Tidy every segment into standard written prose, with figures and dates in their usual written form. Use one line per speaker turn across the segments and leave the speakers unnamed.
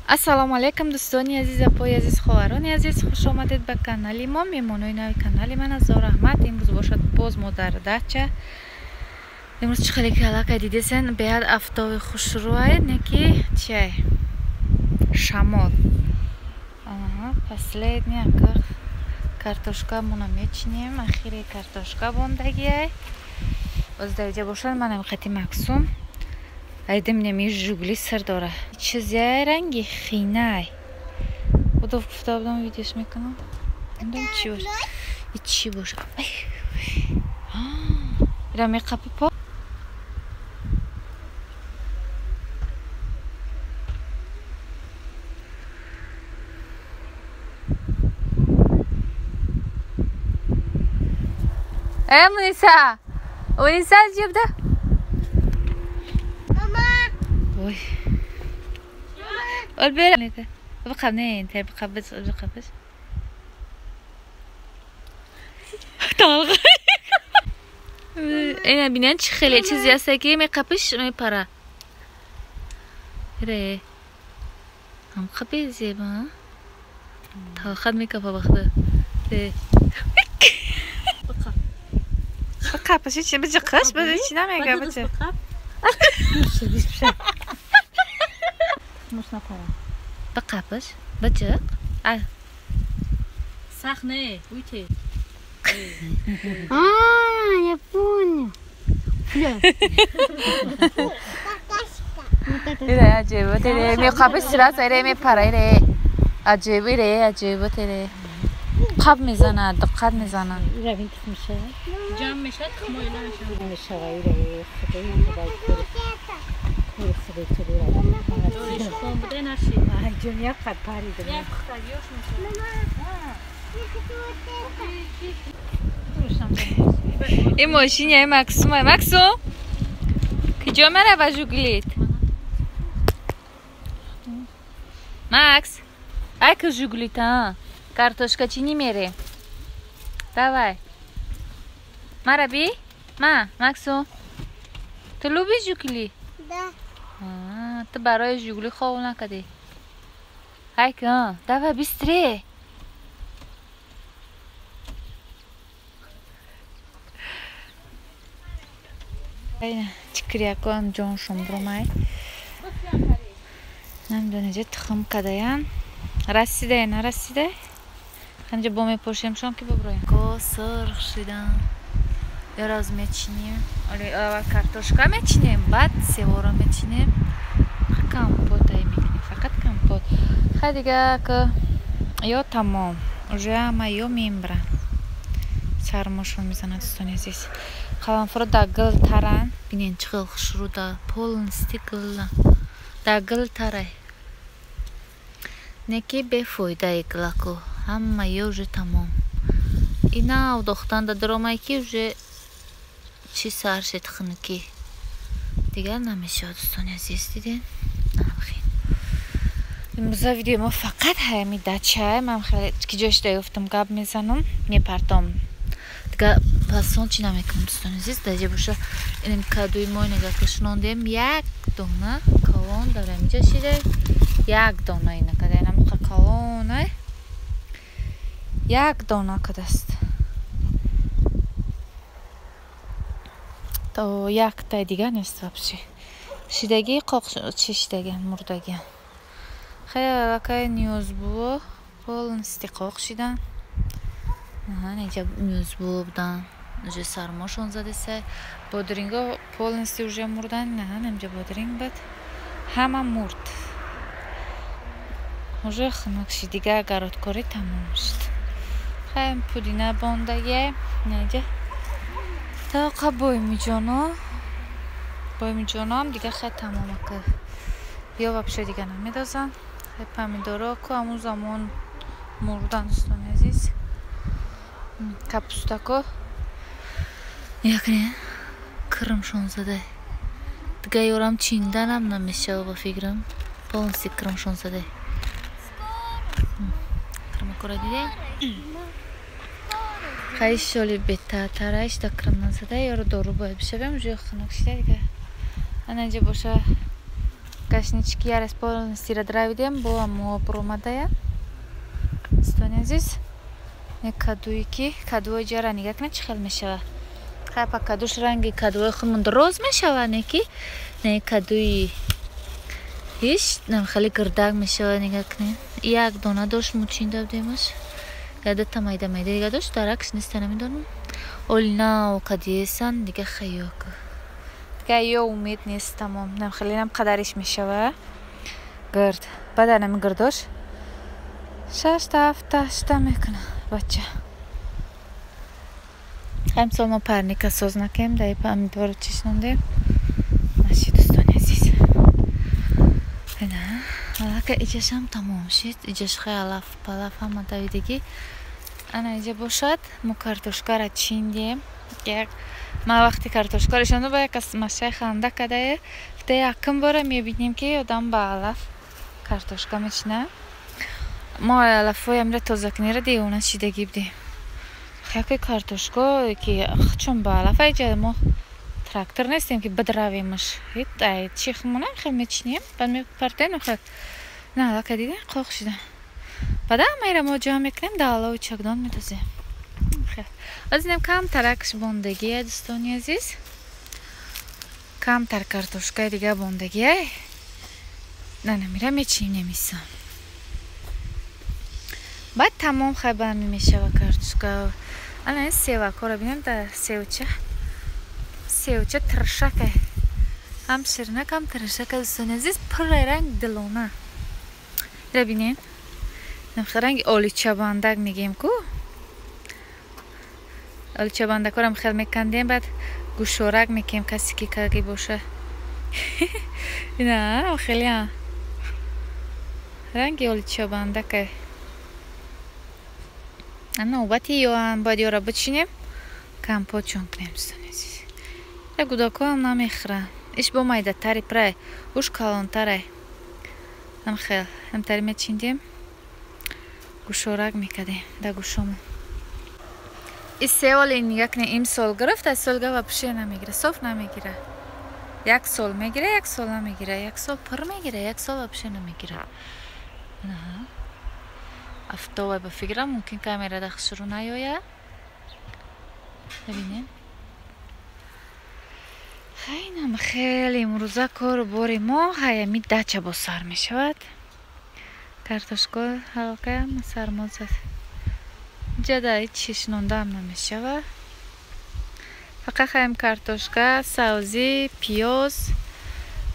Ассалому алайкум дӯстони азиз, апои азиз, хоҳарони азиз, хуш омадед ба канали мо. Меҳмонои нави канали ман Азор Раҳмат. Имрӯз бошад боз мо дар дача. Имрӯз чӣ хеле ки аллакай дидесен, беҳад афтоби хушрӯай, не ки чиай? Шамол. Аҳа, последний ака картошкамона мечинем, ахири картошка бондагиай. Боз дар иҷа бошад манам хати Максум. Айдем неми Жигули сир дора. Чизяй ранги хинай. Будов гуфта будам видеош мекунам. Намедонам чӣ боша. И чӣ боша? Ира меқапи по. Э, Муниса! Муниса, ҷибда? Ой. والبير بقى منين انت بقى بس بقى بس طالغ انا بینن چی خیلی چیزی هست که میقپش میپره ره هم خبی زیبا تا خد میکفه بخده ره بقى بس چی بجقش بس چی نمیگه بچه بقابش بجق
сахне уйте.
А, я понял.
ире аҷиб тере меқапиш сразу ире мепара ире аҷиб ире аҷиб тере қаб мезанад диққат мезанад.
Равин тухм мешавад, ҷамъ мешавад, тухмои намешавад.
Мешавад ире худои худои кори худои туро.
Дориш хом буде нашид.
Ай ҷон, як қад паридам.
Як пухтагиёш мешавад.
Ин мошини ай Максумай. Максум, куҷо мерава Жигулит? Макс, ай ку Жигулит, а? Картошка чини мерем. Давай. Мараби? Ма, Максум. Ту любишь Жигули?
Да.
А, ту барои Жигули хов накардӣ. Ай ку, давай быстрее. Чикрякоам ҷоншон бромай. Намедонам ҷа тухм кадаян. Расидай, нарасидай? Ҳамҷа бо мепошемшон ки биброем. Ко сурх шидан. Ёраз мечинем. Аввал картошка мечинем, баъд севоро мечинем. Компот ай мекунем, фақат компот. Хай дига ка ё тамом. Уже ҳама ё мембран. Сармошон мезанад дӯстони азиз. Қаламфуро дар гил таран. Бинен чӣ хел хушрӯ да полностью гилла. Дар гил тарай. Не ки бефоидаи гилаку. Ҳама ё уже тамом. Ина дохтан да даромай ки уже чӣ сар шед хунукӣ. Дигар намешавад дӯстони азиз, диден? Имрӯза видеои мо фақат ҳами дачае. Ман хеле ки ҷош даёфтам гап мезанам, мепартом. Дигар пасон чӣ намекунам дӯстони азиз. Дар ҷа боша инам кадуи мо инага кашондем як дона калон дар ҳамиҷа шида. Як дона ина када инамқа калонай. Як дона кадаст. То яктай дигар нест вообще. Шидагӣ қоқ чӣ шидагиан, мурдагиан. Хеле аллакай ниёзбуо полностью қоқ шидан. Аҳа, инҷа ниёзбуо будан. Уже сармошон задеса. Бодринго полностью уже мурдан. Аҳа, инҷа бодринг буд. Ҳама мурд. Уже хунук шид, дигар гародкорӣ тамом шуд. Хайм пудина бондагиай. Инҷа тақа боймиҷоно. Боймиҷоноам дигар хай тамом ака. Ё вообще дигар намедозанд. Хай помидоро ку ҳамун замон мурдан дӯстони азиз. Капустако якне кирмшон зада. Дигар ёрам чинданам намешава ба фикрам. Полностью кирмшон зада. Кирмакора дидем? Хай шоли бетартараш да кирм назада. Ёро дору бояд бишавем, уже хунук шида дигар. Ана инҷа боша Кашнички ярас полностью дравидем, бо мо промадая. Дӯстони азиз, не кадуи ки кадуи ҷара нигаҳ кунед, чӣ хел мешава. Хайпа кадуш ранги кадуи худмон роз мешава, не ки не кадуи ҳеч нам хеле гирдак мешава, нигаҳ кунед. Як дона дошт, мучинда будемаш. Ядата майда майда дига дошт, даракш нест, намедонам. Оли нав кадиесан, дига хаёк. Дига ё умед нест, тамом. Нам хеле нам қадариш мешава. Гирд. Баъд ами гирдош 6 7 8 мекуна бача. Ҳамсол мо парника соз накем, дай помидор чишнондем. Наши дӯстони азиз. Ина, алака иҷашам тамом шид. Иҷаш хай алаф палаф ҳама давидагӣ. Ана иҷа бошад, мо картошкара чиндем. Як ма вақти картошкара шонду ба як аз машай ханда кадае. Фта якум бора мебинем ки одам ба алаф картошка мечина. Мо алафҳои амра тозакунира девона шидагӣ будем. Хаки картошка ки чун ба алаф иҷа мо трактор нестем ки бидравемаш. Ҳит ай чи хмона хел мечинем, баъд мепартем хел. На алака дидем қоқ шида. Баъд ҳамаира мо ҷамъ мекунем, дар алави чакдон медозем. Аз инам камтаракш бондагия, дӯстони азиз. Камтар картошкаи дига бондагия. На намира мечинем немисам. Баъд тамом хай ба ҳамин мешава картошка. Ана ин севакҳоро бинем, дар севча. Севча тиршака. Ҳам ширинак, ҳам тиршака, дӯстони азиз, пурраи ранг дилона. Ира бинем. Ранги оличабандак мегем ку. Оличабандакҳоро хел мекандем, баъд гӯшорак мекем, касе ки каги боша. Ина хеле ранги оличабандака. Навбати ёам бояд ёра бичинем, компот чон кунем, дӯстони азиз. Я гудакҳоам намехӯранд. Иш бо майдатари прай, уш калонтарай. Ам хел, ҳамтари мечиндем, гӯшорак мекардем дар гӯшомон. И севоли нигаҳ кунед, имсол гирифт, аз солга вообще намегира, соф намегира. Як сол мегира, як сол намегира, як сол пур мегира, як сол вообще намегира. Афтовай ба фикрам, мумкин камера да хушрӯ наёяд. Бибинем. Хайнам хеле имрӯза кору бори мо ҳаями дача бо сар мешавад. Картошка ҳалқаям сармо зад. Ҷада ҳеҷ шишнондаам намешавад. Фақат хаем картошка, савзӣ, пиёз.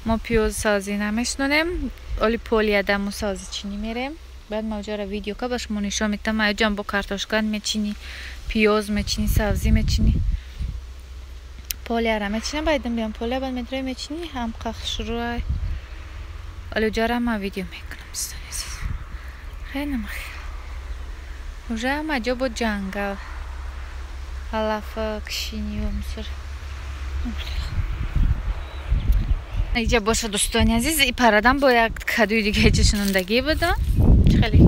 Мо пиёз савзӣ намешнонем. Оли полиядаму савзӣ чинӣ мерем. Баъд ма уҷара видео ка ба шумо нишон медиҳам. Аҷам бо картошка мечинӣ, пиёз мечинӣ, савзӣ мечинӣ. Полияра мечинам, баъдам биям полия, баъд метрои мечинӣ, ҳам қахшрӯай. Оли уҷара ма видео мекунам, дӯстони азиз. Хеле хел. Уже ҳама ҷо бо ҷангал. Алаф, кишинию миср. Иҷа боша, дӯстони азиз, и парадам бо як кадуи дига иҷа шунондагӣ будам. Хеле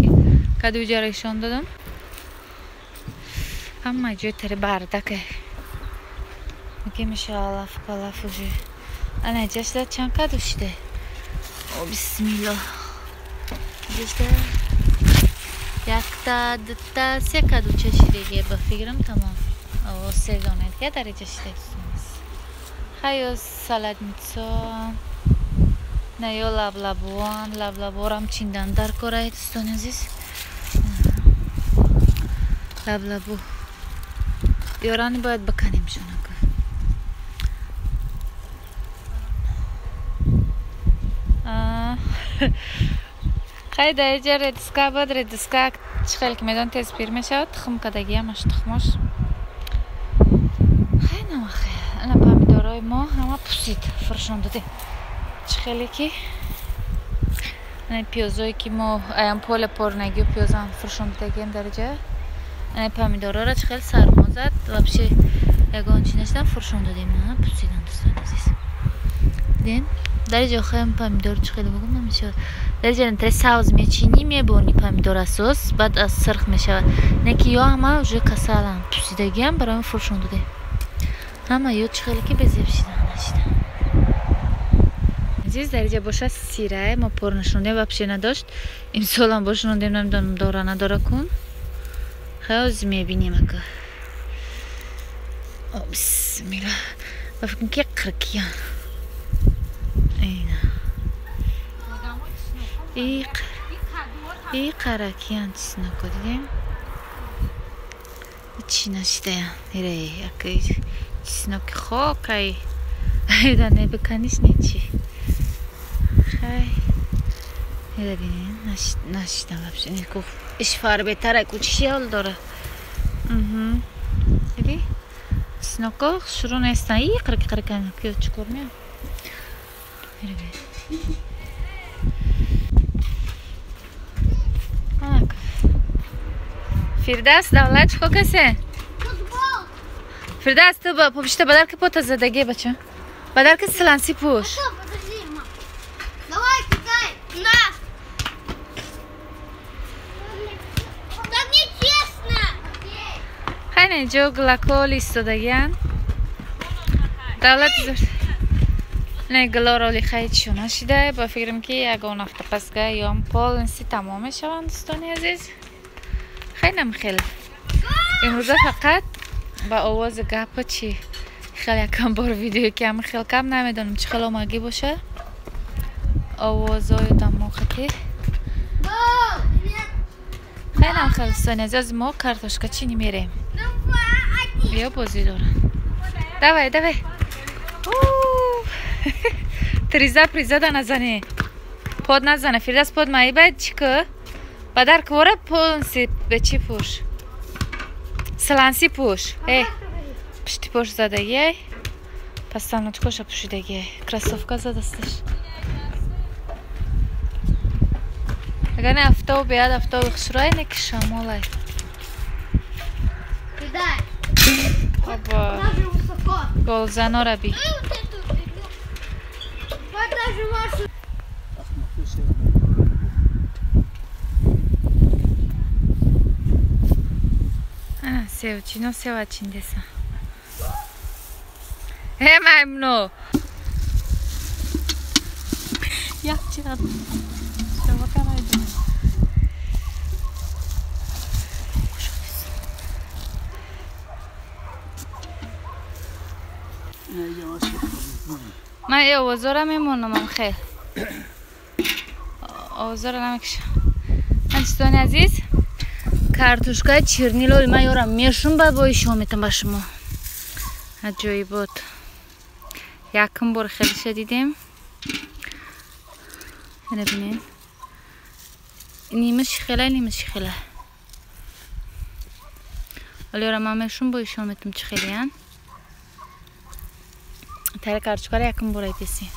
кадуи ҷара ишон додам. Ҳама ҷои тари бардака. Меги меша алаф палаф уже. Ана иҷа шуда чанд каду шида? О, бисмиллоҳ. Иҷа якта, дута, се кадуча шидагия ба фикрам, тамом. О, се дона дига дар иҷа шида. Хайо салатницо, на ё лаблабуан, лаблаборам чиндан дар корай, дӯстони азиз. Лаблабу. Ёрани бояд биканем шонака. Хай дар иҷа редиска буд, редиска чӣ хеле ки медон тез пир мешавад, тухм кардагиамаш тухмош. Хай намахел. Ана помидорҳои мо ҳама пусид, фурӯшон додем. Чӣ хеле ки ана пиёзое ки мо аям поля порнагию пиёзам фурӯшон додагием дар иҷа. Ана помидорҳоро чӣ хел сармо зад, вообще ягон чи нашидан, фурӯшон додем, пусидан, дӯстони азиз. Дидем? Дар иҷо хаем помидор чӣ хеле бугум намешавад. Дар иҷа натаре савз мечинӣ, мебонӣ помидор асос, баъд аз сирх мешавад. Не ки ё ҳама уже касалам, пусидагиам, барои фурӯшон додем. Ҳама ё чӣ хеле ки безеб шидан, нашидан. Азиз, дар инҷа боша сирае, мо пор нашондем, вообще надошт. Имсолам бошондем, намедонам дора надора кун. Хеле мебинем ака. Бисмилла. Ба фикрам ки қиркиян. Ина. И қаракиян чесноко дидем. Чӣ нашидаян? Ирей, ака чесноки хокай. Айда не биканиш нечи. Хай. Ира бинен, нашидам вообще. Неку иш фарбетара ку чӣ ҳол дора. Диди? Чесноко шурӯъ нестан. И қирки қиркан ки чӣ кор меям. Ира бин. Фирдавс давлат чӣ кор касе? Фирдавс ту попишта бадар ки пота задаги бача. Бадар ки сланси пӯш.
Подожди, мам. Давай, кидай. На. Да мне честно.
Хай не ҷо глакол истодагиян. Давлат не глороли хай чӣ нашида. Ба фикрам ки ягон ҳафта пасга ём полнси тамом мешаванд дӯстони азиз. Хеле хеле. Имрӯза фақат ба овози гапа чӣ хеле якам бор видеое ки ҳам хел кам намедонам чӣ хел омагӣ боша. Овозҳои дамохати. Хеле хеле дӯстони азиз, мо картошка чинӣ мерем. Биё бозӣ дорам. Давай, давай. Триза приза да назанӣ. Под назана. Фирдавс под маибай чӣ ку? Бадар квора полнси бе чӣ пӯш? Сланси пӯш. Эй, пишти пӯш задагиай. Пастаночкоша пӯшидагиай. Кроссовка задасташ. Агар не афтоб бияд, афтоби хушрӯай, не ки шамолай. Оба. Голзанора би. Севчино севачиндеса. Э маймно.
Як чират. Шабака найдем.
Ман э овозора мемонам хел. Овозора намекушам. Дӯстони азиз, картошкаи чернилои ман ёра мешум ба бои шумо метам ба шумо. Аҷоибот. Якум бор хелиша дидем. Ина бинед. Нимаш хела, нимаш хела. Ҳоло ёра ман мешум бои шумо метам чӣ хелиян. Тара картошкаро якум бор айдесем.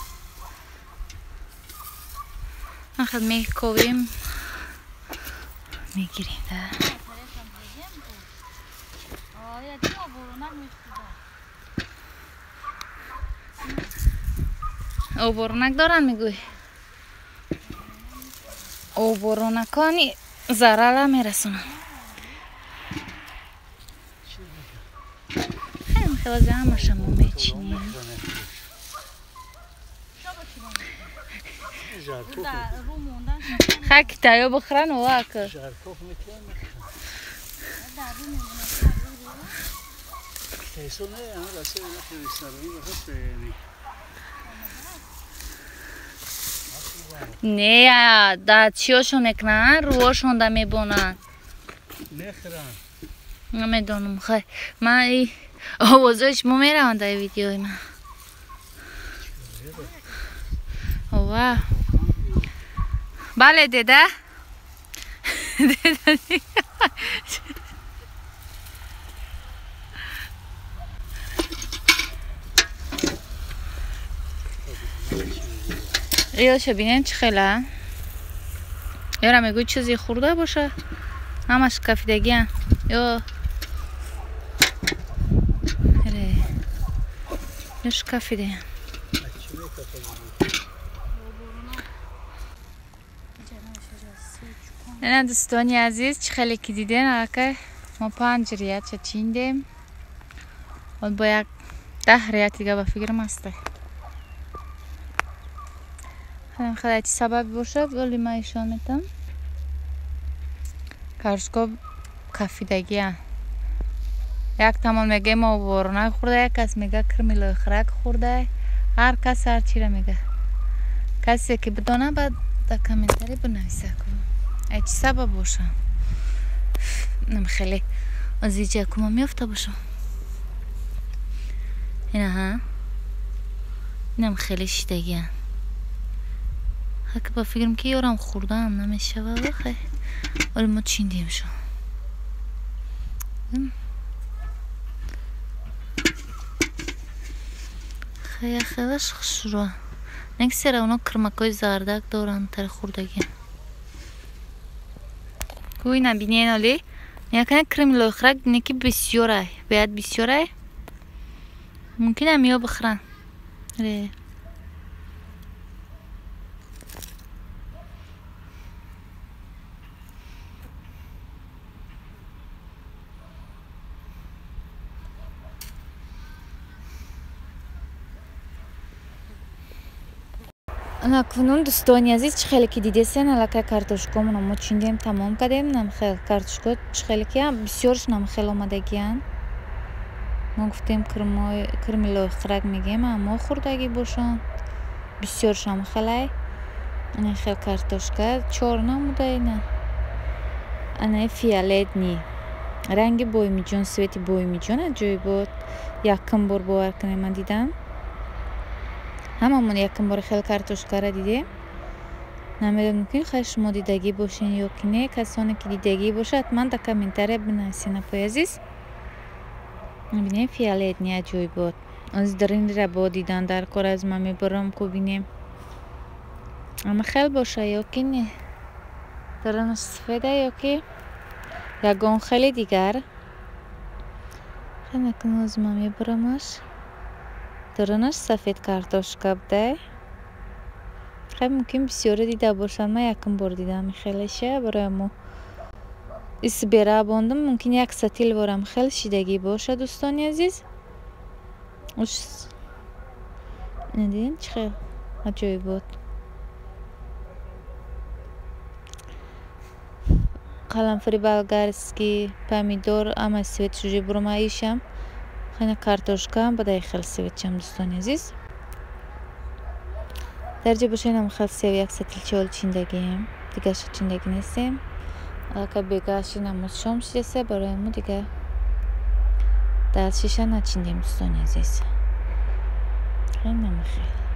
Ман хел мековем. Мегирем, да. Оборонак доранд мегӯй. Оборонакони зарара мерасонанд. Хеле хеле ҳамаша мо мечинем. Хай китаё бихӯран овак. Не, да чиёшон мекунанд, рӯҳошон да мебонанд. Намедонам, хай. Ман овозҳои шумо мераванд дар видеои ман. Ова. Бале, деда. Деда. Ёша бинен чӣ хела. Ёра мегӯй чизе хӯрда боша. Ҳамаш кафидагиян. Ё ёш кафидаян. Ина дӯстони азиз, чӣ хеле ки диден, аллакай мо 5 риятша чиндем. Бо як 10 рият дига ба фикрам аста. Хеле чӣ сабаб бошад, вале ман ишон метам. Картошка кафидагия. Як тамон мега мо ворона хӯрда, як кас мега кирми лойхӯрак хӯрда. Ҳар кас ҳар чиро мега. Касе ки бидона баъд дар комментарий бинависа ку. Ай чӣ сабаб боша? Нам хеле аз иҷа кума меёфта бошам. Инаҳа. Инам хеле шидагия. Ҳаки ба фикрам ки ёрам хӯрдаам намешава хай. Вале мо чиндем шо. Хая хелаш хушрӯ. Нек сера оно кирмакҳои зардак доранд тари хӯрдагӣ. Кӯй набинен оли. Якана кирми лойхӯрак неки бисёрай. Бояд бисёрай. Мумкин ам ё бихӯранд. Ре. Ана кунун дӯстони азиз, чӣ хеле ки дидесен, аллакай картошкаомонро мо чиндем, тамом кардем. Нам хел картошка чӣ хеле ки бисёрш нам хел омадагиянд. Мо гуфтем кирми лойхӯрак мегӯем, аммо хӯрдагӣ бошанд. Бисёрш ам хелай. Ана хел картошка чор намуда ина. Ана фиолетни. Ранги боймиҷон, свети боймиҷон аҷоибот. Якум бор бовар кунем ман дидам. Ҳамамон якум бор хел картошкаро дидем. Намедонам ки хай шумо дидагӣ бошен ё ки не. Касоне ки дидагӣ бошад, ҳатман дар комментария бинависен, апои азиз. Бинем фиолетни аҷоибот. Аз даринра бо дидан дар кор аз ман мебарам ку бинем. Ама хел боша ё ки не. Даринаш сафеда ё ки ягон хели дигар. Хай накун аз ман мебарамаш. Даринаш сафед картошка будай. Хай мумкин бисёре дида бошанд. Ман якум бор дидам хелеша. Барои мо исбера бондам. Мумкин як сатил борам хел шидагӣ бошад, дӯстони азиз. Ина дидем чӣ хел аҷоибот. Қаламфури болгарский, помидор, ама светш уже буромаишам. Хана картошкаам бадай хел светчам, дӯстони азиз. Дар ҷо бошенам хел сев як сатилча ол чиндагием. Дигаша чиндагӣ нестем. Аллакай бегаши намоз шом шидеса, барои мо дига дар шиша начиндем, дӯстони азиз. Хел намахел.